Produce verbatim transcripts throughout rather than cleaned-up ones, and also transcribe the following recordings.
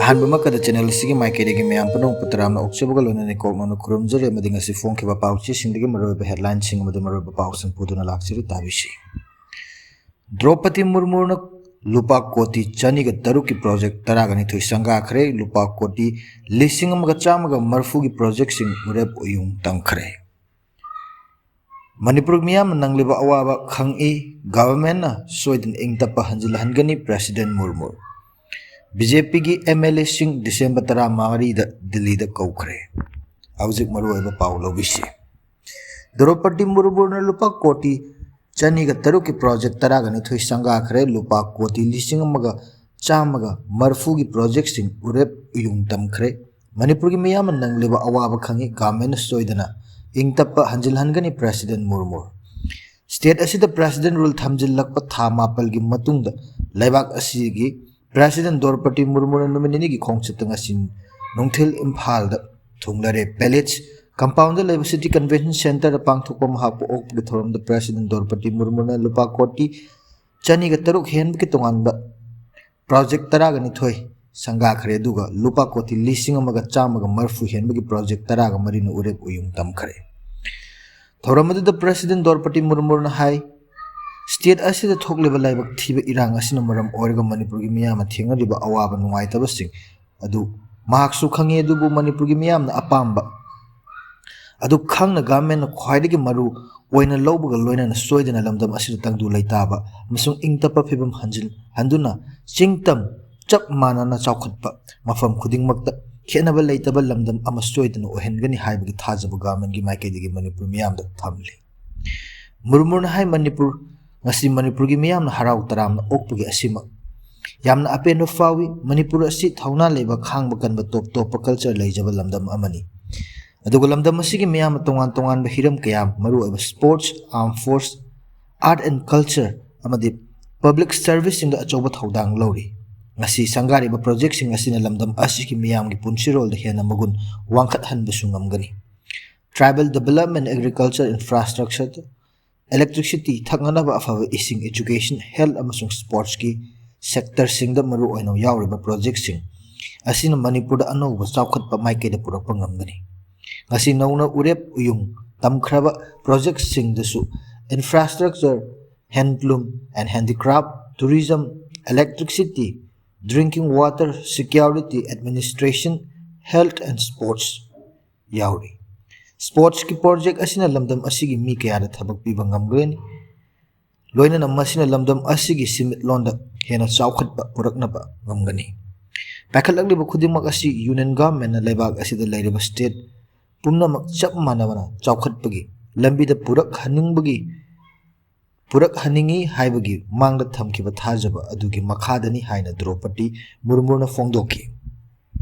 ꯑꯍꯥꯟꯕꯃꯛꯇꯗ channel ꯑꯁꯤꯒꯤ ꯃꯥꯏꯀꯩꯗꯒꯤ ꯃꯌꯥꯝ ꯄꯨꯝꯅꯃꯛꯄꯨ ꯇꯔꯥꯝꯅ ꯑꯣꯛꯆꯕꯒ ꯂꯣꯏꯅꯅ ꯀꯣꯛꯅꯅ ꯈꯨꯔꯨꯝꯖꯔꯤ, ꯑꯃꯗꯤ ꯉꯁꯤ ꯐꯣꯡꯈꯤꯕ ꯄꯥꯎꯆꯦꯁꯤꯡꯗꯒꯤ ꯃꯔꯨꯑꯣꯏꯕ ꯍꯦꯗꯂꯥꯏꯟꯁꯤꯡ ꯑꯃꯗꯤ ꯃꯔꯨꯑꯣꯏꯕ ꯄꯥꯎꯁꯤꯡ ꯄꯨꯗꯨꯅ ꯂꯥꯛꯆꯔꯤ꯫ ꯇꯥꯕꯤꯁꯤ꯫ ꯗ꯭ꯔꯧꯄꯗꯤ ꯃꯨꯔꯃꯨꯅ ꯂꯨꯄꯥ ꯀꯣꯇꯤ ꯆꯅꯤꯒ ꯇꯔꯨꯛꯀꯤ ꯄ꯭ꯔꯣꯖꯦꯛ ꯇꯔꯥꯒ ꯅꯤꯊꯣꯏ ꯁꯪꯒꯥꯈ꯭ꯔꯦ꯫ ꯂꯨꯄꯥ ꯀꯣꯇꯤ ꯂꯤꯁꯤꯡ ꯑꯃꯒ ꯆꯥꯝꯃꯒ ꯃꯔꯐꯨꯒꯤ ꯄ꯭ꯔꯣꯖꯦꯛꯁꯤꯡ ꯎꯔꯦꯞ ꯎꯌꯨꯡ ꯇꯝꯈ꯭ꯔꯦ꯫ ꯃꯅꯤꯄꯨꯔ ꯃꯤꯌꯥꯝꯅ ꯅꯪꯂꯤꯕ ꯑꯋꯥꯕ ꯈꯪꯏ꯫ ꯒꯚꯔꯟꯃꯦꯟꯠꯅ ꯁꯣꯏꯗꯅ ꯏꯪ ꯇꯞꯄ ꯍꯟꯖꯤꯜꯍꯟꯒꯅꯤ, ꯄ꯭ꯔꯦꯁꯤꯗꯦꯟꯠ ꯃꯨꯔꯃꯨ꯫ ꯕꯤ ꯖꯦ ꯄꯤꯒꯤ ꯑꯦꯝ ꯑꯦꯜ ꯑꯦꯁꯤꯡ ꯗꯤꯁꯦꯝꯕꯔ ꯇꯔꯥꯃꯔꯤꯗ ꯗꯤꯜꯂꯤꯗ ꯀꯧꯈ꯭ꯔꯦ꯫ ꯍꯧꯖꯤꯛ ꯃꯔꯨꯑꯣꯏꯕ ꯄꯥꯎ ꯂꯧꯕꯤꯁꯤ꯫ ꯗ꯭ꯔꯧꯄꯗꯤ ꯃꯨꯔꯃꯨꯅ ꯂꯨꯄꯥ ꯀꯣꯇꯤ ꯆꯅꯤꯒ ꯇꯔꯨꯛꯀꯤ ꯄ꯭ꯔꯣꯖꯦꯛ ꯇꯔꯥꯒ ꯅꯤꯊꯣꯏ ꯁꯪꯒꯥꯈ꯭ꯔꯦ꯫ ꯂꯨꯄꯥ ꯀꯣꯇꯤ ꯂꯤꯁꯤꯡ ꯑꯃꯒ ꯆꯥꯝꯃꯒ ꯃꯔꯐꯨꯒꯤ ꯄ꯭ꯔꯣꯖꯦꯛꯁꯤꯡ ꯎꯔꯦꯞ ꯎꯌꯨꯡ ꯇꯝꯈ꯭ꯔꯦ꯫ ꯃꯅꯤꯄꯨꯔꯒꯤ ꯃꯤꯌꯥꯝꯅ ꯅꯪꯂꯤꯕ ꯑꯋꯥꯕ ꯈꯪꯏ꯫ ꯒꯚꯔꯟꯃꯦꯟꯠꯅ ꯁꯣꯏꯗꯅ ꯏꯪ ꯇꯞꯄ ꯍꯟꯖꯤꯜꯍꯟꯒꯅꯤ, ꯄ꯭ꯔꯦꯁꯤꯗꯦꯟꯠ ꯃꯨꯔꯃꯨ꯫ ꯁ꯭ꯇꯦꯠ ꯑꯁꯤꯗ ꯄ꯭ꯔꯦꯁꯤꯗꯦꯟꯠ ꯔꯨꯜ ꯊꯝꯖꯤꯜꯂꯛꯄ ꯊꯥ ꯃꯥꯄꯜꯒꯤ ꯃꯇꯨꯡꯗ ꯂꯩꯕꯥꯛ ꯑꯁꯤꯒꯤ ꯄ꯭ꯔꯦꯁꯤꯗꯦꯟꯠ ꯗ꯭ꯔꯧꯄꯗꯤ ꯃꯨꯔꯃꯨꯅ ꯅꯨꯃꯤꯠ ꯅꯤꯅꯤꯒꯤ ꯈꯣꯡꯆꯠꯇ ꯉꯁꯤ ꯅꯨꯡꯊꯤꯜ ꯏꯝꯐꯥꯜꯗ ꯊꯨꯡꯂꯔꯦ꯫ ꯄꯦꯂꯦꯁ ꯀꯝꯄꯥꯎꯟꯗ ꯂꯩꯕ ꯁꯤꯇꯤ ꯀꯟꯚꯦꯟꯁꯟ ꯁꯦꯟꯇꯔꯗ ꯄꯥꯡꯊꯣꯛꯄ ꯃꯍꯥꯛꯄꯨ ꯑꯣꯛꯄꯒꯤ ꯊꯧꯔꯝꯗ ꯄ꯭ꯔꯦꯁꯤꯗꯦꯟꯠ ꯗ꯭ꯔꯧꯄꯗꯤ ꯃꯨꯔꯃꯨꯅ ꯂꯨꯄꯥ ꯀꯣꯇꯤ ꯆꯅꯤꯒ ꯇꯔꯨꯛ ꯍꯦꯟꯕꯒꯤ ꯇꯣꯉꯥꯟꯕ ꯄ꯭ꯔꯣꯖꯦꯛ ꯇꯔꯥꯒ ꯅꯤꯊꯣꯏ ꯁꯪꯒꯥꯈ꯭ꯔꯦ, ꯑꯗꯨꯒ ꯂꯨꯄꯥ ꯀꯣꯇꯤ ꯂꯤꯁꯤꯡ ꯑꯃꯒ ꯆꯥꯝꯃꯒ ꯃꯔꯐꯨ ꯍꯦꯟꯕꯒꯤ ꯄ꯭ꯔꯣꯖꯦꯛ ꯇꯔꯥꯒ ꯃꯔꯤꯅ ꯎꯔꯦꯞ ꯎꯌꯨꯡ ꯇꯝꯈ꯭ꯔꯦ꯫ ꯊꯧꯔꯝ ꯑꯗꯨꯗ ꯄ꯭ꯔꯦꯁꯤꯗꯦꯟꯠ ꯗ꯭ꯔꯧꯄꯗꯤ ꯃꯨꯔꯃꯨꯅ ꯍꯥꯏ, ꯁ꯭ꯇꯦꯠ ꯑꯁꯤꯗ ꯊꯣꯛꯂꯤꯕ ꯂꯥꯏꯕꯛ ꯊꯤꯕ ꯏꯔꯥꯡ ꯑꯁꯤꯅ ꯃꯔꯝ ꯑꯣꯏꯔꯒ ꯃꯅꯤꯄꯨꯔꯒꯤ ꯃꯤꯌꯥꯝꯅ ꯊꯦꯡꯅꯔꯤꯕ ꯑꯋꯥꯕ ꯅꯨꯡꯉꯥꯏꯇꯕꯁꯤꯡ ꯑꯗꯨ ꯃꯍꯥꯛꯁꯨ ꯈꯪꯏ, ꯑꯗꯨꯕꯨ ꯃꯅꯤꯄꯨꯔꯒꯤ ꯃꯤꯌꯥꯝꯅ ꯑꯄꯥꯝꯕ ꯑꯗꯨ ꯈꯪꯅ ꯒꯚꯔꯟꯃꯦꯟꯠꯅ ꯈ꯭ꯋꯥꯏꯗꯒꯤ ꯃꯔꯨ ꯑꯣꯏꯅ ꯂꯧꯕꯒ ꯂꯣꯏꯅꯅ ꯁꯣꯏꯗꯅ ꯂꯝꯗꯝ ꯑꯁꯤꯗ ꯇꯪꯗꯨ ꯂꯩꯇꯥꯕ ꯑꯃꯁꯨꯡ ꯏꯪ ꯇꯞꯄ ꯐꯤꯕꯝ ꯍꯟꯖꯤꯜꯍꯟꯗꯨꯅ ꯆꯤꯡ ꯇꯝ ꯆꯞ ꯃꯥꯟꯅꯅ ꯆꯥꯎꯈꯠꯄ ꯃꯐꯝ ꯈꯨꯗꯤꯡꯃꯛꯇ ꯈꯦꯠꯅꯕ ꯂꯩꯇꯕ ꯂꯝꯗꯝ ꯑꯃ ꯁꯣꯏꯗꯅ ꯑꯣꯏꯍꯟꯒꯅꯤ ꯍꯥꯏꯕꯒꯤ ꯊꯥꯖꯕ ꯒꯚꯔꯟꯃꯦꯟꯠꯀꯤ ꯃꯥꯏꯀꯩꯗꯒꯤ ꯃꯅꯤꯄꯨꯔ ꯃꯤꯌꯥꯝꯗ ꯊꯝꯂꯤ꯫ ꯃꯨꯔꯃꯨꯅ ꯍꯥꯏ, ꯃꯅꯤꯄꯨꯔ, ꯉꯁꯤ ꯃꯅꯤꯄꯨꯔꯒꯤ ꯃꯤꯌꯥꯝꯅ ꯍꯔꯥꯎ ꯇꯔꯥꯝꯅ ꯑꯣꯛꯄꯒꯤ ꯑꯁꯤꯃꯛ ꯌꯥꯝꯅ ꯑꯄꯦꯟꯕ ꯐꯥꯎꯏ꯫ ꯃꯅꯤꯄꯨꯔ ꯑꯁꯤ ꯊꯧꯅꯥ ꯂꯩꯕ, ꯈꯥꯡꯕ ꯀꯟꯕ, ꯇꯣꯞ ꯇꯣꯞꯄ ꯀꯜꯆꯔ ꯂꯩꯖꯕ ꯂꯝꯗꯝ ꯑꯃꯅꯤ꯫ ꯑꯗꯨꯒ ꯂꯝꯗꯝ ꯑꯁꯤꯒꯤ ꯃꯤꯌꯥꯝꯅ ꯇꯣꯉꯥꯟ ꯇꯣꯉꯥꯟꯕ ꯍꯤꯔꯝ ꯀꯌꯥ, ꯃꯔꯨꯑꯣꯏꯕ sports, armed forces, art and culture, ꯑꯃꯗꯤ ꯄꯕ꯭ꯂꯤꯛ ꯁꯔꯚꯤꯁꯁꯤꯡꯗ ꯑꯆꯧꯕ ꯊꯧꯗꯥꯡ ꯂꯧꯔꯤ꯫ ꯉꯁꯤ ꯁꯪꯒꯥꯔꯤꯕ ꯄ꯭ꯔꯣꯖꯦꯛꯁꯤꯡ ꯑꯁꯤꯅ ꯂꯝꯗꯝ ꯑꯁꯤꯒꯤ ꯃꯤꯌꯥꯝꯒꯤ ꯄꯨꯟꯁꯤꯔꯣꯜꯗ ꯍꯦꯟꯅ ꯃꯒꯨꯟ ꯋꯥꯡꯈꯠꯍꯟꯕꯁꯨ ꯉꯝꯒꯅꯤ꯫ Tribal development, agriculture, infrastructure, electricity, ꯊꯛꯅꯅꯕ ꯑꯐꯕ ꯏꯁꯤꯡ, ꯏꯖꯨꯀꯦꯁꯟ, ꯍꯦꯜꯊ ꯑꯃꯁꯨꯡ ꯁ꯭ꯄꯣꯔꯠꯁꯀꯤ ꯁꯦꯛꯇꯔꯁꯤꯡꯗ ꯃꯔꯨꯑꯣꯏꯅ ꯌꯥꯎꯔꯤꯕ ꯄ꯭ꯔꯣꯖꯦꯛꯁꯤꯡ ꯑꯁꯤꯅ ꯃꯅꯤꯄꯨꯔꯗ ꯑꯅꯧꯕ ꯆꯥꯎꯈꯠꯄ ꯃꯥꯏꯀꯩꯗ ꯄꯨꯔꯛꯄ ꯉꯝꯒꯅꯤ꯫ ꯉꯁꯤ ꯅꯧꯅ ꯎꯔꯦꯞ ꯎꯌꯨꯡ ꯇꯝꯈ꯭ꯔꯕ projectꯁꯤꯡꯗꯁꯨ infrastructure, handloom and handicraft, tourism, electricity, drinking water, security, administration, health and sports ꯌꯥꯎꯔꯤ꯫ Sportsꯀꯤ project ꯑꯁꯤꯅ ꯂꯝꯗꯝ ꯑꯁꯤꯒꯤ ꯃꯤ ꯀꯌꯥꯗ ꯊꯕꯛ ꯄꯤꯕ ꯉꯝꯒꯅꯤ꯫ ꯂꯣꯏꯅꯅ ꯃꯁꯤꯅ ꯂꯝꯗꯝ ꯑꯁꯤꯒꯤ ꯁꯤꯟꯃꯤꯠꯂꯣꯟꯗ ꯍꯦꯟꯅ ꯆꯥꯎꯈꯠꯄ ꯄꯨꯔꯛꯅꯕ ꯉꯝꯒꯅꯤ꯫ ꯄꯥꯏꯈꯠꯂꯛꯂꯤꯕ ꯈꯨꯗꯤꯡꯃꯛ ꯑꯁꯤ Union Governmentꯅ ꯂꯩꯕꯥꯛ ꯑꯁꯤꯗ ꯂꯩꯔꯤꯕ state ꯄꯨꯝꯅꯃꯛ ꯆꯞ ꯃꯥꯟꯅꯕꯅ ꯆꯥꯎꯈꯠꯄꯒꯤ ꯂꯝꯕꯤꯗ ꯄꯨꯔꯛꯍꯟꯅꯤꯡꯕꯒꯤ, ꯄꯨꯔꯛꯍꯟꯅꯤꯡꯏ ꯍꯥꯏꯕꯒꯤ ꯃꯥꯡꯗ ꯊꯝꯈꯤꯕ ꯊꯥꯖꯕ ꯑꯗꯨꯒꯤ ꯃꯈꯥꯗꯅꯤ ꯍꯥꯏꯅ ꯗ꯭ꯔꯧꯄꯗꯤ ꯃꯨꯔꯃꯨꯅ ꯐꯣꯡꯗꯣꯛꯈꯤ꯫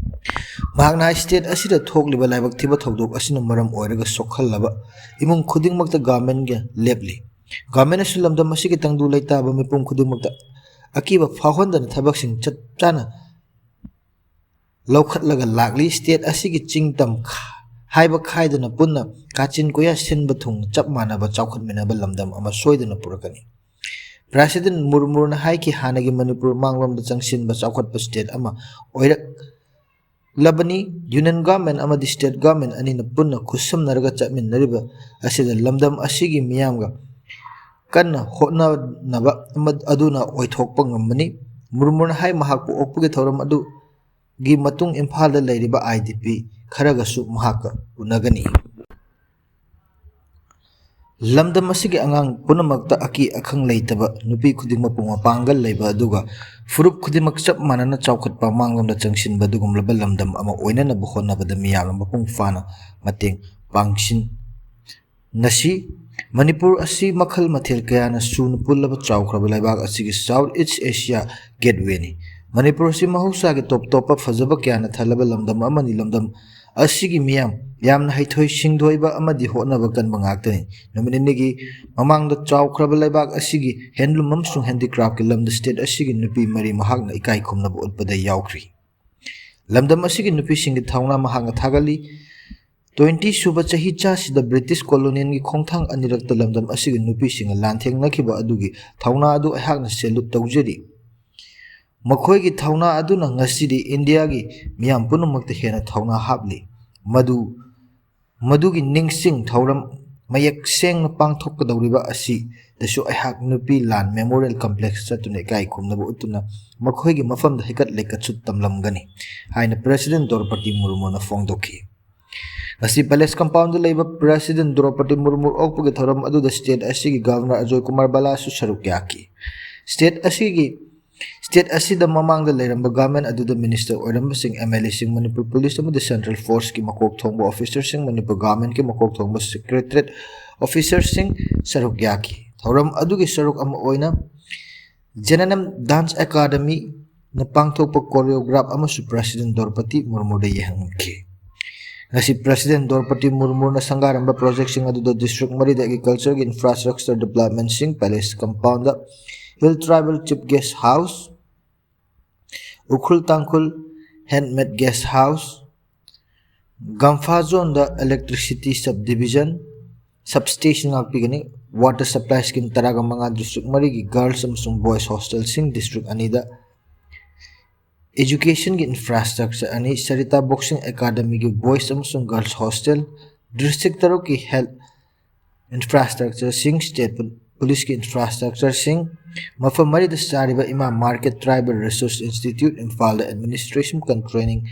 ꯃꯍꯥꯛꯅ ꯍꯥꯏ, state ꯑꯁꯤꯗ ꯊꯣꯛꯂꯤꯕ ꯂꯥꯏꯕꯛ ꯊꯤꯕ ꯊꯧꯗꯣꯛ ꯑꯁꯤꯅ ꯃꯔꯝ ꯑꯣꯏꯔꯒ ꯁꯣꯛꯍꯜꯂꯕ ꯏꯃꯨꯡ ꯈꯨꯗꯤꯡꯃꯛꯇ governmentꯒ ꯂꯦꯞꯂꯤ꯫ Governmentꯅꯁꯨ ꯂꯝꯗꯝ ꯑꯁꯤꯒꯤ ꯇꯪꯗꯨ ꯂꯩꯇꯥꯕ ꯃꯤꯄꯨꯝ ꯈꯨꯗꯤꯡꯃꯛꯇ ꯑꯀꯤꯕ ꯐꯥꯎꯍꯟꯗꯅ ꯊꯕꯛꯁꯤꯡ ꯆꯞ ꯆꯥꯅ ꯂꯧꯈꯠꯂꯒ ꯂꯥꯛꯂꯤ꯫ State ꯑꯁꯤꯒꯤ ꯆꯤꯡ ꯇꯝ ꯈ-, ꯍꯥꯏꯕ ꯈꯥꯏꯗꯅ ꯄꯨꯟꯅ ꯀꯥꯆꯤꯟ ꯀꯣꯌꯥ ꯁꯤꯟꯕ ꯊꯨꯡꯅ ꯆꯞ ꯃꯥꯟꯅꯕ ꯆꯥꯎꯈꯠꯃꯤꯟꯅꯕ ꯂꯝꯗꯝ ꯑꯃ ꯁꯣꯏꯗꯅ ꯄꯨꯔꯛꯀꯅꯤ꯫ President ꯃꯨꯔꯃꯨꯅ ꯍꯥꯏꯈꯤ, ꯍꯥꯟꯅꯒꯤ ꯃꯅꯤꯄꯨꯔ ꯃꯥꯡꯂꯣꯝꯗ ꯆꯪꯁꯤꯟꯕ ꯆꯥꯎꯈꯠꯄ state ꯑꯃ ꯑꯣꯏꯔꯛꯂꯕꯅꯤ꯫ Union Government ꯑꯃꯗꯤ state government ꯑꯅꯤꯅ ꯄꯨꯟꯅ ꯈꯨꯠꯁꯝꯅꯔꯒ ꯆꯠꯃꯤꯟꯅꯔꯤꯕ ꯑꯁꯤꯗ ꯂꯝꯗꯝ ꯑꯁꯤꯒꯤ ꯃꯤꯌꯥꯝꯒ ꯀꯟꯅ ꯍꯣꯠꯅꯅꯕ ꯑꯃ-, ꯑꯗꯨꯅ ꯑꯣꯏꯊꯣꯛꯄ ꯉꯝꯕꯅꯤ꯫ ꯃꯨꯔꯃꯨꯅ ꯍꯥꯏ, ꯃꯍꯥꯛꯄꯨ ꯑꯣꯛꯄꯒꯤ ꯊꯧꯔꯝ ꯑꯗꯨꯒꯤ ꯃꯇꯨꯡ ꯏꯝꯐꯥꯜꯗ ꯂꯩꯔꯤꯕ IDP ꯈꯔꯒꯁꯨ ꯃꯍꯥꯛꯀ ꯎꯅꯒꯅꯤ꯫ ꯂꯝꯗꯝ ꯑꯁꯤꯒꯤ ꯑꯉꯥꯡ ꯄꯨꯝꯅꯃꯛꯇ ꯑꯀꯤ ꯑꯈꯪ ꯂꯩꯇꯕ, ꯅꯨꯄꯤ ꯈꯨꯗꯤꯡꯃꯛꯄꯨ ꯃꯄꯥꯡꯒꯜ ꯂꯩꯕ ꯑꯗꯨꯒ ꯐꯨꯔꯨꯞ ꯈꯨꯗꯤꯡꯃꯛ ꯆꯞ ꯃꯥꯟꯅꯅ ꯆꯥꯎꯈꯠꯄ ꯃꯥꯡꯂꯣꯝꯗ ꯆꯪꯁꯤꯟꯕ ꯑꯗꯨꯒꯨꯝꯂꯕ ꯂꯝꯗꯝ ꯑꯃ ꯑꯣꯏꯅꯅꯕ ꯍꯣꯠꯅꯕꯗ ꯃꯤꯌꯥꯝꯅ ꯃꯄꯨꯡ ꯐꯥꯅ ꯃꯇꯦꯡ ꯄꯥꯡꯁꯤꯟꯅꯁꯤ꯫ ꯃꯅꯤꯄꯨꯔ ꯑꯁꯤ ꯃꯈꯜ ꯃꯊꯦꯜ ꯀꯌꯥꯅ ꯁꯨꯅ ꯄꯨꯜꯂꯕ ꯆꯥꯎꯈ꯭ꯔꯕ ꯂꯩꯕꯥꯛ ꯑꯁꯤꯒꯤ South East Asia gatewayꯅꯤ꯫ ꯃꯅꯤꯄꯨꯔ ꯑꯁꯤ ꯃꯍꯧꯁꯥꯒꯤ ꯇꯣꯞ ꯇꯣꯞꯄ ꯐꯖꯕ ꯀꯌꯥꯅ ꯊꯜꯂꯕ ꯂꯝꯗꯝ ꯑꯃꯅꯤ꯫ ꯂꯝꯗꯝ ꯑꯁꯤꯒꯤ ꯃꯤꯌꯥꯝ ꯌꯥꯝꯅ ꯍꯩꯊꯣꯏ ꯁꯤꯡꯊꯣꯏꯕ ꯑꯃꯗꯤ ꯍꯣꯠꯅꯕ ꯀꯟꯕ ꯉꯥꯛꯇꯅꯤ꯫ ꯅꯨꯃꯤꯠ ꯅꯤꯅꯤꯒꯤ ꯃꯃꯥꯡꯗ ꯆꯥꯎꯈ꯭ꯔꯕ ꯂꯩꯕꯥꯛ ꯑꯁꯤꯒꯤ handloom ꯑꯃꯁꯨꯡ handicraftꯀꯤ ꯂꯝꯗ state ꯑꯁꯤꯒꯤ ꯅꯨꯄꯤ ꯃꯔꯤ ꯃꯍꯥꯛꯅ ꯏꯀꯥꯏ ꯈꯨꯝꯅꯕ ꯎꯠꯄꯗ ꯌꯥꯎꯈ꯭ꯔꯤ꯫ ꯂꯝꯗꯝ ꯑꯁꯤꯒꯤ ꯅꯨꯄꯤꯁꯤꯡꯒꯤ ꯊꯧꯅꯥ ꯃꯍꯥꯛꯅ ꯊꯥꯒꯠꯂꯤ꯫ Twenty ꯁꯨꯕ ꯆꯍꯤꯆꯥꯁꯤꯗ British colonialꯒꯤ ꯈꯣꯡꯊꯥꯡ ꯑꯅꯤꯔꯛꯇ ꯂꯝꯗꯝ ꯑꯁꯤꯒꯤ ꯅꯨꯄꯤꯁꯤꯡꯅ ꯂꯥꯟꯊꯦꯡꯅꯈꯤꯕ ꯑꯗꯨꯒꯤ ꯊꯧꯅꯥ ꯑꯗꯨ ꯑꯩꯍꯥꯛꯅ salute ꯇꯧꯖꯔꯤ꯫ ꯃꯈꯣꯏꯒꯤ ꯊꯧꯅꯥ ꯑꯗꯨꯅ ꯉꯁꯤꯗꯤ ꯏꯟꯗꯤꯌꯥꯒꯤ ꯃꯤꯌꯥꯝ ꯄꯨꯝꯅꯃꯛꯇ ꯍꯦꯟꯅ ꯊꯧꯅꯥ ꯍꯥꯞꯂꯤ꯫ ꯃꯗꯨ, ꯃꯗꯨꯒꯤ ꯅꯤꯡꯁꯤꯡ ꯊꯧꯔꯝ ꯃꯌꯦꯛ ꯁꯦꯡꯅ ꯄꯥꯡꯊꯣꯛꯀꯗꯧꯔꯤꯕ ꯑꯁꯤꯗꯁꯨ ꯑꯩꯍꯥꯛ ꯅꯨꯄꯤ ꯂꯥꯟ ꯃꯦꯃꯣꯔꯤꯌꯦꯜ ꯀꯝꯄ꯭ꯂꯦꯛꯁ ꯆꯠꯇꯨꯅ ꯏꯀꯥꯏ ꯈꯨꯝꯅꯕ ꯎꯠꯇꯨꯅ ꯃꯈꯣꯏꯒꯤ ꯃꯐꯝꯗ ꯍꯩꯀꯠ ꯂꯩꯀꯠꯁꯨ ꯇꯝꯂꯝꯒꯅꯤ ꯍꯥꯏꯅ ꯄ꯭ꯔꯦꯁꯤꯗꯦꯟꯠ ꯗ꯭ꯔꯧꯄꯗꯤ ꯃꯨꯔꯃꯨꯅ ꯐꯣꯡꯗꯣꯛꯈꯤ꯫ ꯉꯁꯤ ꯄꯦꯂꯦꯁ ꯀꯝꯄꯥꯎꯟꯗ ꯂꯩꯕ ꯄ꯭ꯔꯦꯁꯤꯗꯦꯟꯠ ꯗ꯭ꯔꯧꯄꯗꯤ ꯃꯨꯔꯃꯨ ꯑꯣꯛꯄꯒꯤ ꯊꯧꯔꯝ ꯑꯗꯨꯗ ꯁ꯭ꯇꯦꯠ ꯑꯁꯤꯒꯤ ꯒꯚꯔꯅꯔ ꯑꯖꯣꯏ ꯀꯨꯃꯥꯔ ꯕꯂꯥꯁꯨ ꯁꯔꯨꯛ ꯌꯥꯈꯤ꯫ ꯁ꯭ꯇꯦꯠ ꯑꯁꯤꯒꯤ, ꯁ꯭ꯇꯦꯠ ꯑꯁꯤꯗ ꯃꯃꯥꯡꯗ ꯂꯩꯔꯝꯕ ꯒꯚꯔꯟꯃꯦꯟꯠ ꯑꯗꯨꯗ ꯃꯤꯅꯤꯁꯇꯔ ꯑꯣꯏꯔꯝꯕꯁꯤꯡ, ꯑꯦꯝ ꯑꯦꯜ ꯑꯦꯁꯤꯡ, ꯃꯅꯤꯄꯨꯔ ꯄꯨꯂꯤꯁ ꯑꯃꯗꯤ ꯁꯦꯟꯇ꯭ꯔꯦꯜ ꯐꯣꯔꯁꯀꯤ ꯃꯀꯣꯛ ꯊꯣꯡꯕ ꯑꯣꯐꯤꯁꯔꯁꯤꯡ, ꯃꯅꯤꯄꯨꯔ ꯒꯚꯔꯟꯃꯦꯟꯠꯀꯤ ꯃꯀꯣꯛ ꯊꯣꯡꯕ ꯁꯦꯀ꯭ꯔꯦꯇꯔꯤꯌꯦꯠ ꯑꯣꯐꯤꯁꯔꯁꯤꯡ ꯁꯔꯨꯛ ꯌꯥꯈꯤ꯫ ꯊꯧꯔꯝ ꯑꯗꯨꯒꯤ ꯁꯔꯨꯛ ꯑꯃ ꯑꯣꯏꯅ ꯖꯦꯟ ꯑꯦꯟ ꯑꯦꯝ ꯗꯥꯟꯁ ꯑꯦꯀꯥꯗꯃꯤꯅ ꯄꯥꯡꯊꯣꯛꯄ ꯀꯣꯔꯤꯌꯣꯒ꯭ꯔꯥꯐ ꯑꯃꯁꯨ ꯄ꯭ꯔꯦꯁꯤꯗꯦꯟꯠ ꯗ꯭ꯔꯧꯄꯗꯤ ꯃꯨꯔꯃꯨꯗ ꯌꯦꯡꯍꯟꯈꯤ꯫ ꯉꯁꯤ ꯄ꯭ꯔꯦꯁꯤꯗꯦꯟꯠ ꯗ꯭ꯔꯧꯄꯗꯤ ꯃꯨꯔꯃꯨꯅ ꯁꯪꯒꯥꯔꯝꯕ ꯄ꯭ꯔꯣꯖꯦꯛꯁꯤꯡ ꯑꯗꯨꯗ ꯗꯤꯁꯇ꯭ꯔꯤꯛ ꯃꯔꯤꯗ ꯑꯦꯒ꯭ꯔꯤꯀꯜꯆꯔꯒꯤ ꯏꯟꯐ꯭ꯔꯥꯁ꯭ꯇ꯭ꯔꯛꯆꯔ ꯗꯤꯕ꯭ꯂꯞꯃꯦꯟꯠꯁꯤꯡ, palace compound, hill tribal chief guest house, Ukhrul Tangkhul ꯍꯦꯟꯗꯃꯦꯗ ꯒꯦꯁ ꯍꯥꯎꯁ, ꯒꯝꯐꯥ ꯖꯣꯟꯗ electricity sub division, sub station ꯉꯥꯛꯄꯤꯒꯅꯤ꯫ ꯋꯥꯇꯔ ꯁꯄ꯭ꯂꯥꯏ ꯁ꯭ꯀꯤꯝ ꯇꯔꯥꯒ ꯃꯉꯥ, ꯗꯤꯁꯇ꯭ꯔꯤꯛ ꯃꯔꯤꯒꯤ ꯒꯔꯜꯁ ꯑꯃꯁꯨꯡ ꯕꯣꯏꯁ ꯍꯣꯁꯇꯦꯜꯁꯤꯡ, ꯗꯤꯁꯇ꯭ꯔꯤꯛ ꯑꯅꯤꯗ ꯑꯦꯖꯨꯀꯦꯁꯟꯒꯤ ꯏꯟꯐ꯭ꯔꯥꯁ꯭ꯇ꯭ꯔꯛꯆꯔ ꯑꯅꯤ, ꯁꯔꯤꯇꯥ ꯕꯣꯛꯁꯤꯡ ꯑꯦꯀꯥꯗꯃꯤꯒꯤ ꯕꯣꯏꯁ ꯑꯃꯁꯨꯡ ꯒꯔꯜꯁ ꯍꯣꯁꯇꯦꯜ, ꯗꯤꯁꯇ꯭ꯔꯤꯛ ꯇꯔꯨꯛꯀꯤ ꯍꯦꯜꯊ ꯏꯟꯐ꯭ꯔꯥꯁ꯭ꯇ꯭ꯔꯛꯆꯔꯁꯤꯡ, ꯁ꯭ꯇꯦꯠ ꯄꯨ-, ꯄꯨꯂꯤꯁꯀꯤ ꯏꯟꯐ꯭ꯔꯥꯁ꯭ꯇ꯭ꯔꯛꯆꯔꯁꯤꯡ, ꯃꯐꯝ ꯃꯔꯤꯗ ꯆꯥꯔꯤꯕ ꯏꯃꯥ ꯃꯥꯔꯀꯦꯠ, ꯇ꯭ꯔꯥꯏꯕꯦꯜ ꯔꯤꯁꯣꯔꯁ ꯏꯟꯁꯇꯤꯇ꯭ꯌꯨꯠ, ꯏꯝꯐꯥꯜꯗ ꯑꯦꯗꯃꯤꯅꯤꯁꯇ꯭ꯔꯦꯁꯟ ꯀꯝ ꯇ꯭ꯔꯦꯅꯤꯡ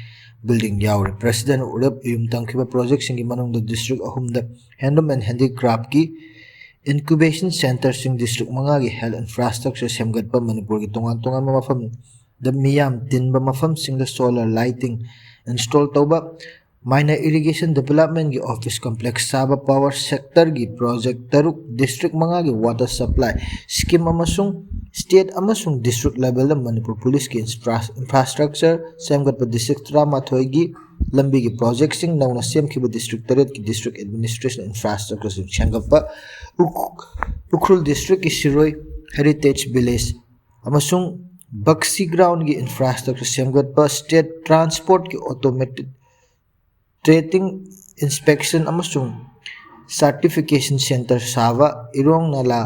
ꯕꯤꯜꯗꯤꯡ ꯌꯥꯎꯔꯤ꯫ ꯄ꯭ꯔꯦꯁꯤꯗꯦꯟꯠ ꯎꯔꯦꯞ ꯎꯌꯨꯝ ꯇꯝꯈꯤꯕ ꯄ꯭ꯔꯣꯖꯦꯛꯁꯤꯡꯒꯤ ꯃꯅꯨꯡꯗ ꯗꯤꯁꯇ꯭ꯔꯤꯛ ꯑꯍꯨꯝꯗ ꯍꯦꯟꯗꯂꯨꯝ ꯑꯦꯟ ꯍꯦꯟꯗꯤꯀ꯭ꯔꯥꯐꯀꯤ ꯏꯟꯀ꯭ꯌꯨꯕꯦꯁꯟ ꯁꯦꯟꯇꯔꯁꯤꯡ, ꯗꯤꯁꯇ꯭ꯔꯤꯛ ꯃꯉꯥꯒꯤ ꯍꯦꯜꯊ ꯏꯟꯐ꯭ꯔꯥꯁ꯭ꯇ꯭ꯔꯛꯆꯔ ꯁꯦꯝꯒꯠꯄ, ꯃꯅꯤꯄꯨꯔꯒꯤ ꯇꯣꯉꯥꯟ ꯇꯣꯉꯥꯟꯕ ꯃꯐꯝꯗ ꯃꯤꯌꯥꯝ ꯇꯤꯟꯕ ꯃꯐꯝꯁꯤꯡꯗ ꯁꯣꯂꯔ ꯂꯥꯏꯇꯤꯡ ꯏꯟꯁꯇꯣꯜ ꯇꯧꯕ, ꯃꯥꯏꯅꯔ ꯏꯔꯤꯒꯦꯁꯟ ꯗꯤꯕꯦꯂꯞꯃꯦꯟꯠꯀꯤ ꯑꯣꯐꯤꯁ ꯀꯝꯄ꯭ꯂꯦꯛꯁ ꯁꯥꯕ, ꯄꯥꯋꯔ ꯁꯦꯛꯇꯔꯒꯤ ꯄ꯭ꯔꯣꯖꯦꯛ ꯇꯔꯨꯛ, ꯗꯤꯁꯇ꯭ꯔꯤꯛ ꯃꯉꯥꯒꯤ ꯋꯥꯇꯔ ꯁꯄ꯭ꯂꯥꯏ ꯁ꯭ꯀꯤꯝ ꯑꯃꯁꯨꯡ ꯁ꯭ꯇꯦꯠ ꯑꯃꯁꯨꯡ ꯗꯤꯁꯇ꯭ꯔꯤꯛ ꯂꯦꯚꯦꯜꯗ ꯃꯅꯤꯄꯨꯔ ꯄꯨꯂꯤꯁꯀꯤ ꯏꯟꯐ꯭ꯔꯥ-, ꯏꯟꯐ꯭ꯔꯥꯁ꯭ꯇ꯭ꯔꯛꯆꯔ ꯁꯦꯝꯒꯠꯄ, ꯗꯤꯁꯇ꯭ꯔꯤꯛ ꯇꯔꯥꯃꯥꯊꯣꯏꯒꯤ ꯂꯝꯕꯤꯒꯤ ꯄ꯭ꯔꯣꯖꯦꯛꯁꯤꯡ, ꯅꯧꯅ ꯁꯦꯝꯈꯤꯕ ꯗꯤꯁꯇ꯭ꯔꯤꯛ ꯇꯔꯦꯠꯀꯤ ꯗꯤꯁꯇ꯭ꯔꯤꯛ ꯑꯦꯗꯃꯤꯅꯤꯁꯇ꯭ꯔꯦꯁꯟ ꯏꯟꯐ꯭ꯔꯥꯁ꯭ꯇ꯭ꯔꯛꯆꯔꯁꯤꯡ ꯁꯦꯝꯒꯠꯄ, ꯎꯈ-, ꯎꯈ꯭ꯔꯨꯜ ꯗꯤꯁꯇ꯭ꯔꯤꯛꯀꯤ ꯁꯤꯔꯣꯏ ꯍꯦꯔꯤꯇꯦꯖ ꯚꯤꯂꯦꯖ ꯑꯃꯁꯨꯡ ꯕꯛꯁꯤ ꯒ꯭ꯔꯥꯎꯟꯒꯤ ꯏꯟꯐ꯭ꯔꯥꯁ꯭ꯇ꯭ꯔꯛꯆꯔ ꯁꯦꯝꯒꯠꯄ, ꯁ꯭ꯇꯦꯠ ꯇ꯭ꯔꯥꯟꯁꯄꯣꯔꯠꯀꯤ ꯑꯣꯇꯣꯃꯦꯇꯤꯛ ꯇ꯭ꯔꯦꯇꯤꯡ, ꯏꯟꯁꯄꯦꯛꯁꯟ ꯑꯃꯁꯨꯡ ꯁꯥꯔꯇꯤꯐꯤꯀꯦꯁꯟ ꯁꯦꯟꯇꯔ ꯁꯥꯕ, ꯏꯔꯣꯡ ꯅꯂꯥ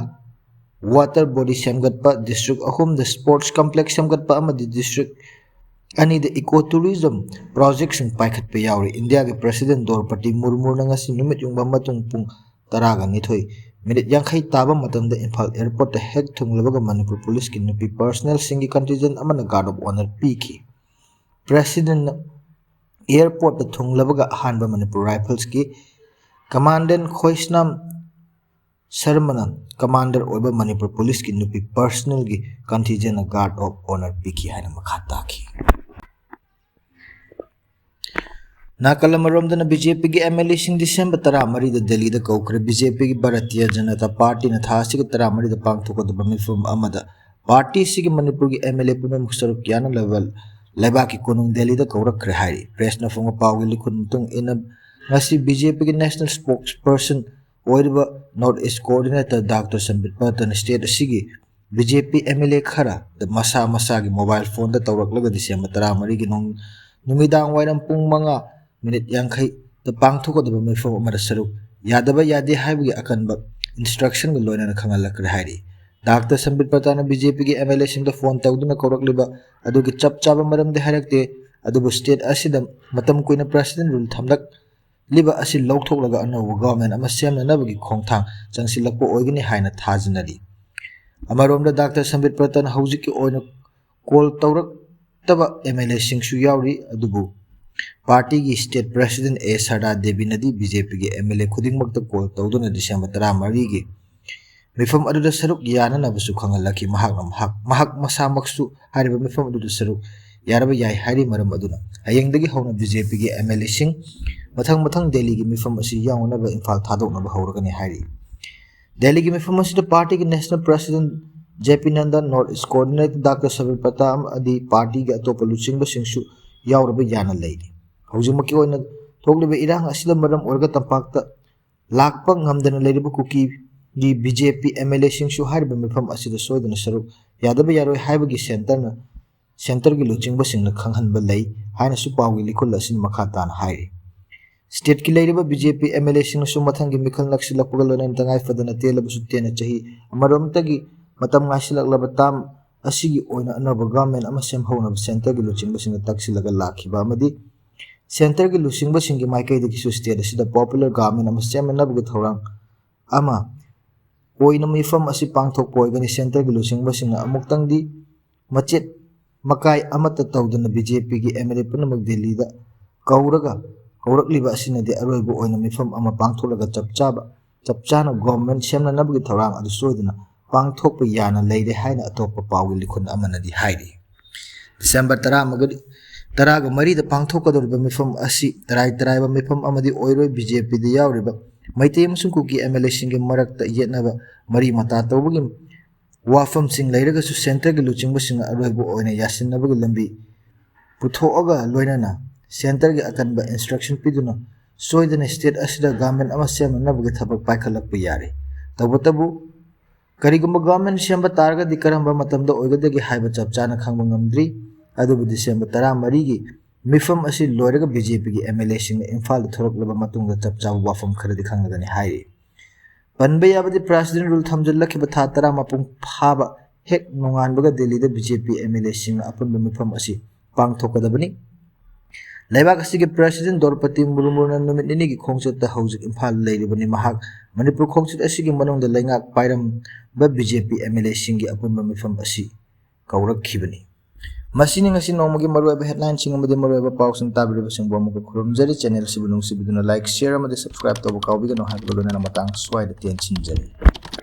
water body ꯁꯦꯝꯒꯠꯄ, district ꯑꯍꯨꯝꯗ sports complex ꯁꯦꯝꯒꯠꯄ ꯑꯃꯗꯤ district ꯑꯅꯤꯗ eco tourism projectꯁꯤꯡ ꯄꯥꯏꯈꯠꯄ ꯌꯥꯎꯔꯤ꯫ ꯏꯟꯗꯤꯌꯥꯒꯤ President ꯗ꯭ꯔꯧꯄꯗꯤ ꯃꯨꯔꯃꯨꯅ ꯉꯁꯤ ꯅꯨꯃꯤꯠ ꯌꯨꯡꯕ ꯃꯇꯨꯡ ꯄꯨꯡ ꯇꯔꯥꯒ ꯅꯤꯊꯣꯏ minute ꯌꯥꯡꯈꯩ ꯇꯥꯕ ꯃꯇꯝꯗ ꯏꯝꯐꯥꯜ airportꯇ ꯍꯦꯛ ꯊꯨꯡꯂꯕꯒ ꯃꯅꯤꯄꯨꯔ policeꯀꯤ ꯅꯨꯄꯤ personnelꯁꯤꯡꯒꯤ contingent ꯑꯃꯅ guard of honour ꯄꯤꯈꯤ꯫ Presidentꯅ airportꯇ ꯊꯨꯡꯂꯕꯒ ꯑꯍꯥꯟꯕ ꯃꯅꯤꯄꯨꯔ Riflesꯀꯤ Commandant ꯈꯣꯏꯁꯅꯥꯝ ꯁꯔꯃꯅ commander ꯑꯣꯏꯕ ꯃꯅꯤꯄꯨꯔ policeꯀꯤ ꯅꯨꯄꯤ personnelꯒꯤ contingentꯅ guard of honour ꯄꯤꯈꯤ ꯍꯥꯏꯅ ꯃꯈꯥ ꯇꯥꯈꯤ꯫ ꯅꯥꯀꯜ ꯑꯃꯔꯣꯝꯗꯅ BJPꯒꯤ MLAꯁꯤꯡ December ꯇꯔꯥꯃꯔꯤꯗ ꯗꯦꯜꯂꯤꯗ ꯀꯧꯈ꯭ꯔꯦ꯫ BJPꯒꯤ ꯚꯥꯔꯇꯤꯌ ꯖꯅꯇꯥ ꯄꯥꯔꯇꯤꯅ ꯊꯥ ꯑꯁꯤꯒꯤ ꯇꯔꯥꯃꯔꯤꯗ ꯄꯥꯡꯊꯣꯛꯀꯗꯕ ꯃꯤꯐꯝ ꯑꯃꯗ ꯄꯥꯔꯇꯤ ꯑꯁꯤꯒꯤ ꯃꯅꯤꯄꯨꯔꯒꯤ MLA ꯄꯨꯝꯅꯃꯛ ꯁꯔꯨꯛ ꯌꯥꯅꯅꯕ ꯂꯩꯕꯥꯛꯀꯤ ꯀꯣꯅꯨꯡ ꯗꯦꯜꯂꯤꯗ ꯀꯧꯔꯛꯈ꯭ꯔꯦ ꯍꯥꯏꯔꯤ꯫ Pressꯅ ꯐꯣꯡꯕ ꯄꯥꯎꯒꯤ ꯂꯤꯈꯨꯟ ꯃꯇꯨꯡ ꯏꯟꯅ, ꯉꯁꯤ BJPꯒꯤ national spokesperson ꯑꯣꯏꯔꯤꯕ North East Coordinator Doctor ꯁꯝꯕꯤꯠ ꯄꯇꯅ state ꯑꯁꯤꯒꯤ BJP MLA ꯈꯔꯗ ꯃꯁꯥ ꯃꯁꯥꯒꯤ mobile phoneꯗ ꯇꯧꯔꯛꯂꯒ December ꯇꯔꯥꯃꯔꯤꯒꯤ ꯅꯨꯡ-, ꯅꯨꯃꯤꯗꯥꯡ ꯋꯥꯏꯔꯝ ꯄꯨꯡ ꯃꯉꯥ minute ꯌꯥꯡꯈꯩꯗ ꯄꯥꯡꯊꯣꯛꯀꯗꯕ ꯃꯤꯐꯝ ꯑꯃꯗ ꯁꯔꯨꯛ ꯌꯥꯗꯕ ꯌꯥꯗꯦ ꯍꯥꯏꯕꯒꯤ ꯑꯀꯟꯕ instructionꯒ ꯂꯣꯏꯅꯅ ꯈꯪꯍꯜꯂꯛꯈ꯭ꯔꯦ ꯍꯥꯏꯔꯤ꯫ Doctor ꯁꯝꯕꯤꯠ ꯄꯇꯅ BJPꯒꯤ MLAꯁꯤꯡꯗ phone ꯇꯧꯗꯨꯅ ꯀꯧꯔꯛꯂꯤꯕ ꯑꯗꯨꯒꯤ ꯆꯞ ꯆꯥꯕ ꯃꯔꯝꯗꯤ ꯍꯥꯏꯔꯛꯇꯦ, ꯑꯗꯨꯕꯨ state ꯑꯁꯤꯗ ꯃꯇꯝ ꯀꯨꯏꯅ President rule ꯊꯝꯂꯛꯂꯤꯕ ꯑꯁꯤ ꯂꯧꯊꯣꯛꯂꯒ ꯑꯅꯧꯕ government ꯑꯃ ꯁꯦꯝꯅꯅꯕꯒꯤ ꯈꯣꯡꯊꯥꯡ ꯆꯪꯁꯤꯜꯂꯛꯄ ꯑꯣꯏꯒꯅꯤ ꯍꯥꯏꯅ ꯊꯥꯖꯅꯔꯤ꯫ ꯑꯃꯔꯣꯝꯗ Doctor ꯁꯝꯕꯤꯠ ꯄꯇꯅ ꯍꯧꯖꯤꯛꯀꯤ ꯑꯣꯏꯅ call ꯇꯧꯔꯛꯇꯕ MLAꯁꯤꯡꯁꯨ ꯌꯥꯎꯔꯤ, ꯑꯗꯨꯕꯨ ꯄꯥꯔꯇꯤꯒꯤ state president ꯑꯦ ꯁꯔꯗꯥ ꯗꯦꯕꯤꯅꯗꯤ BJPꯒꯤ MLA ꯈꯨꯗꯤꯡꯃꯛꯇ call ꯇꯧꯗꯨꯅ December ꯇꯔꯥꯃꯔꯤꯒꯤ ꯃꯤꯐꯝ ꯑꯗꯨꯗ ꯁꯔꯨꯛ ꯌꯥꯅꯅꯕꯁꯨ ꯈꯪꯍꯜꯂꯛꯈꯤ꯫ ꯃꯍꯥꯛꯅ ꯃꯍꯥꯛ, ꯃꯍꯥꯛ ꯃꯁꯥꯃꯛꯁꯨ ꯍꯥꯏꯔꯤꯕ ꯃꯤꯐꯝ ꯑꯗꯨꯗ ꯁꯔꯨꯛ ꯌꯥꯔꯕ ꯌꯥꯏ ꯍꯥꯏꯔꯤ꯫ ꯃꯔꯝ ꯑꯗꯨꯅ ꯍꯌꯦꯡꯗꯒꯤ ꯍꯧꯅ BJPꯒꯤ MLAꯁꯤꯡ ꯃꯊꯪ ꯃꯊꯪ ꯗꯦꯜꯂꯤꯒꯤ ꯃꯤꯐꯝ ꯑꯁꯤ ꯌꯥꯎꯅꯅꯕ ꯏꯝꯐꯥꯜ ꯊꯥꯗꯣꯛꯅꯕ ꯍꯧꯔꯒꯅꯤ ꯍꯥꯏꯔꯤ꯫ ꯗꯦꯜꯂꯤꯒꯤ ꯃꯤꯐꯝ ꯑꯁꯤꯗ ꯄꯥꯔꯇꯤꯒꯤ national president J P Nandan, North East Coordinator Doctor Sabir ꯄꯇꯥ ꯑꯃꯗꯤ ꯄꯥꯔꯇꯤꯒꯤ ꯑꯇꯣꯞꯄ ꯂꯨꯆꯤꯡꯕꯁꯤꯡꯁꯨ ꯌꯥꯎꯔꯕ ꯌꯥꯅ ꯂꯩꯔꯤ꯫ ꯍꯧꯖꯤꯛꯃꯛꯀꯤ ꯑꯣꯏꯅ ꯊꯣꯛꯂꯤꯕ ꯏꯔꯥꯡ ꯑꯁꯤꯅ ꯃꯔꯝ ꯑꯣꯏꯔꯒ ꯇꯝꯄꯥꯛꯇ ꯂꯥꯛꯄ ꯉꯝꯗꯅ ꯂꯩꯔꯤꯕ ꯀꯨꯀꯤꯒꯤ BJP MLAꯁꯤꯡꯁꯨ ꯍꯥꯏꯔꯤꯕ ꯃꯤꯐꯝ ꯑꯁꯤꯗ ꯁꯣꯏꯗꯅ ꯁꯔꯨꯛ ꯌꯥꯗꯕ ꯌꯥꯔꯣꯏ ꯍꯥꯏꯕꯒꯤ centreꯅ, centreꯒꯤ ꯂꯨꯆꯤꯡꯕꯁꯤꯡꯅ ꯈꯪꯍꯟꯕ ꯂꯩ ꯍꯥꯏꯅꯁꯨ ꯄꯥꯎꯒꯤ ꯂꯤꯈꯨꯜ ꯑꯁꯤꯅ ꯃꯈꯥ ꯇꯥꯅ ꯍꯥꯏꯔꯤ꯫ ꯁ꯭ꯇꯦꯠꯀꯤ ꯂꯩꯔꯤꯕ B J P M L ꯑꯦꯁꯤꯡꯅꯁꯨ ꯃꯊꯪꯒꯤ ꯃꯤꯈꯜ ꯅꯛꯁꯤꯜꯂꯛꯄꯒ ꯂꯣꯏꯅꯅ ꯇꯉꯥꯏ ꯐꯗꯅ ꯇꯦꯜꯂꯕꯁꯨ ꯇꯦꯟꯅ ꯆꯍꯤ ꯑꯃꯔꯣꯝꯇꯒꯤ ꯃꯇꯝ ꯉꯥꯏꯁꯤꯜꯂꯛꯂꯕ ꯇꯥꯝ ꯑꯁꯤꯒꯤ ꯑꯣꯏꯅ ꯑꯅꯧꯕ ꯒꯚꯔꯟꯃꯦꯟ ꯑꯃ ꯁꯦꯝꯍꯧꯅꯕ ꯁꯦꯟꯇꯔꯒꯤ ꯂꯨꯆꯤꯡꯕꯁꯤꯡꯅ ꯇꯛꯁꯤꯜꯂꯒ ꯂꯥꯛꯈꯤꯕ ꯑꯃꯗꯤ ꯁꯦꯟꯇꯔꯒꯤ ꯂꯨꯆꯤꯡꯕꯁꯤꯡꯒꯤ ꯃꯥꯏꯀꯩꯗꯒꯤꯁꯨ ꯁ꯭ꯇꯦꯠ ꯑꯁꯤꯗ ꯄꯣꯄꯨꯂꯔ ꯒꯚꯔꯟꯃꯦꯟ ꯑꯃ ꯁꯦꯝꯅꯅꯕꯒꯤ ꯊꯧꯔꯥꯡ ꯑꯃ ꯑꯣꯏꯅ ꯃꯤꯐꯝ ꯑꯁꯤ ꯄꯥꯡꯊꯣꯛꯄ ꯑꯣꯏꯒꯅꯤ꯫ ꯁꯦꯟꯇꯔꯒꯤ ꯂꯨꯆꯤꯡꯕꯁꯤꯡꯅ ꯑꯃꯨꯛꯇꯪꯗꯤ ꯃꯆꯦꯠ ꯃꯀꯥꯏ ꯑꯃꯠꯇ ꯇꯧꯗꯅ ꯕꯤ ꯖꯦ ꯄꯤꯒꯤ ꯑꯦꯝ ꯑꯦꯜ ꯑꯦ ꯄꯨꯝꯅꯃꯛ ꯗꯤꯜꯂꯤꯗ ꯀꯧꯔꯒ ꯀꯧꯔꯛꯂꯤꯕ ꯑꯁꯤꯅꯗꯤ ꯑꯔꯣꯏꯕ ꯑꯣꯏꯅ ꯃꯤꯐꯝ ꯑꯃ ꯄꯥꯡꯊꯣꯛꯂꯒ ꯆꯞ ꯆꯥꯕ, ꯆꯞ ꯆꯥꯅ ꯒꯣꯚꯔꯟꯃꯦꯟꯠ ꯁꯦꯝꯅꯅꯕꯒꯤ ꯊꯧꯔꯥꯡ ꯑꯗꯨ ꯁꯣꯏꯗꯅ ꯄꯥꯡꯊꯣꯛꯄ ꯌꯥꯅ ꯂꯩꯔꯦ ꯍꯥꯏꯅ ꯑꯇꯣꯞꯄ ꯄꯥꯎꯒꯤ ꯂꯤꯈꯨꯟ ꯑꯃꯅꯗꯤ ꯍꯥꯏꯔꯤ꯫ ꯗꯤꯁꯦꯝꯕꯔ ꯇꯔꯥꯃꯒ, ꯇꯔꯥꯒ ꯃꯔꯤꯗ ꯄꯥꯡꯊꯣꯛꯀꯗꯧꯔꯤꯕ ꯃꯤꯐꯝ ꯑꯁꯤ ꯇꯔꯥꯏ ꯇꯔꯥꯏꯕ ꯃꯤꯐꯝ ꯑꯃꯗꯤ ꯑꯣꯏꯔꯣꯏ꯫ ꯕꯤ ꯖꯦ ꯄꯤꯗ ꯌꯥꯎꯔꯤꯕ ꯃꯩꯇꯩ ꯑꯃꯁꯨꯡ ꯀꯨꯀꯤ ꯑꯦꯝ ꯑꯦꯜ ꯑꯦꯁꯤꯡꯒꯤ ꯃꯔꯛꯇ ꯌꯦꯠꯅꯕ ꯃꯔꯤ ꯃꯇꯥ ꯇꯧꯕꯒꯤ ꯋꯥꯐꯝꯁꯤꯡ ꯂꯩꯔꯒꯁꯨ ꯁꯦꯟꯇꯔꯒꯤ ꯂꯨꯆꯤꯡꯕꯁꯤꯡꯅ ꯑꯔꯣꯏꯕ ꯑꯣꯏꯅ ꯌꯥꯁꯤꯟꯅꯕꯒꯤ ꯂꯝꯕꯤ ꯄꯨꯊꯣꯛꯑꯒ ꯂꯣꯏꯅꯅ ꯁꯦꯟꯇꯔꯒꯤ ꯑꯀꯟꯕ ꯏꯟꯁꯇ꯭ꯔꯛꯁꯟ ꯄꯤꯗꯨꯅ ꯁꯣꯏꯗꯅ ꯁ꯭ꯇꯦꯠ ꯑꯁꯤꯗ ꯒꯚꯔꯟꯃꯦꯟꯠ ꯑꯃ ꯁꯦꯝꯅꯅꯕꯒꯤ ꯊꯕꯛ ꯄꯥꯏꯈꯠꯂꯛꯄ ꯌꯥꯔꯦ꯫ ꯇꯧꯕꯇꯕꯨ ꯀꯔꯤꯒꯨꯝꯕ ꯒꯚꯔꯟꯃꯦꯟꯠ ꯁꯦꯝꯕ ꯇꯥꯔꯒꯗꯤ ꯀꯔꯝꯕ ꯃꯇꯝꯗ ꯑꯣꯏꯒꯗꯒꯦ ꯍꯥꯏꯕ ꯆꯞ ꯆꯥꯅ ꯈꯪꯕ ꯉꯝꯗ꯭ꯔꯤ꯫ ꯑꯗꯨꯕꯨ ꯗꯤꯁꯦꯝꯕꯔ ꯇꯔꯥꯃꯔꯤꯒꯤ ꯃꯤꯐꯝ ꯑꯁꯤ ꯂꯣꯏꯔꯒ ꯕꯤ ꯖꯦ ꯄꯤꯒꯤ ꯑꯦꯝ ꯑꯦꯜ ꯑꯦꯁꯤꯡꯅ ꯏꯝꯐꯥꯜꯗ ꯊꯣꯔꯛꯂꯕ ꯃꯇꯨꯡꯗ ꯆꯞ ꯆꯥꯕ ꯋꯥꯐꯝ ꯈꯔꯗꯤ ꯈꯪꯂꯒꯅꯤ ꯍꯥꯏꯔꯤ꯫ ꯄꯟꯕ ꯌꯥꯕꯗꯤ ꯄ꯭ꯔꯦꯁꯤꯗꯦꯟꯠ ꯔꯨꯜ ꯊꯝꯖꯤꯜꯂꯛꯈꯤꯕ ꯊꯥ ꯇꯔꯥ ꯃꯄꯨꯡ ꯐꯥꯕ ꯍꯦꯛ ꯅꯣꯡꯉꯥꯟꯕꯒ ꯗꯤꯜꯂꯤꯗ B J P M L ꯑꯦꯁꯤꯡꯅ ꯑꯄꯨꯟꯕ ꯃꯤꯐꯝ ꯑꯁꯤ ꯄꯥꯡꯊꯣꯛꯀꯗꯕꯅꯤ꯫ ꯂꯩꯕꯥꯛ ꯑꯁꯤꯒꯤ ꯄ꯭ꯔꯦꯁꯤꯗꯦꯟꯠ ꯗ꯭ꯔꯧꯄꯗꯤ ꯃꯨꯔꯃꯨꯅ ꯅꯨꯃꯤꯠ ꯅꯤꯅꯤꯒꯤ ꯈꯣꯡꯆꯠꯇ ꯍꯧꯖꯤꯛ ꯏꯝꯐꯥꯜꯗ ꯂꯩꯔꯤꯕꯅꯤ꯫ ꯃꯍꯥꯛ ꯃꯅꯤꯄꯨꯔ ꯈꯣꯡꯆꯠ ꯑꯁꯤꯒꯤ ꯃꯅꯨꯡꯗ ꯂꯩꯉꯥꯛ ꯄꯥꯏꯔꯝꯕ B J P M L ꯑꯦꯁꯤꯡꯒꯤ ꯑꯄꯨꯟꯕ ꯃꯤꯐꯝ ꯑꯁꯤ ꯀꯧꯔꯛꯈꯤꯕꯅꯤ꯫ ꯃꯁꯤꯅꯤ ꯉꯁꯤ ꯅꯣꯡꯃꯒꯤ ꯃꯔꯨꯑꯣꯏꯕ ꯍꯦꯗꯂꯥꯏꯟꯁꯤꯡ ꯑꯃꯗꯤ ꯃꯔꯨꯑꯣꯏꯕ ꯄꯥꯎꯁꯤꯡ ꯇꯥꯕꯤꯔꯤꯕꯁꯤꯡꯕꯨ ꯑꯃꯨꯛꯀ ꯈꯨꯔꯨꯝꯖꯔꯤ꯫ ꯆꯦꯅꯦꯜ ꯑꯁꯤꯕꯨ ꯅꯨꯡꯁꯤꯕꯤꯗꯨꯅ ꯂꯥꯏꯛ, ꯁꯤꯌꯔ ꯑꯃꯗꯤ ꯁꯕꯁꯀ꯭ꯔꯥꯏꯕ ꯇꯧꯕ ꯀꯥꯎꯕꯤꯒꯅꯨ ꯍꯥꯏꯕꯒ ꯂꯣꯏꯅꯅ ꯃꯇꯥꯡ ꯁ꯭ꯋꯥꯏꯗ ꯇꯦꯟꯁꯤꯟꯖꯔꯤ꯫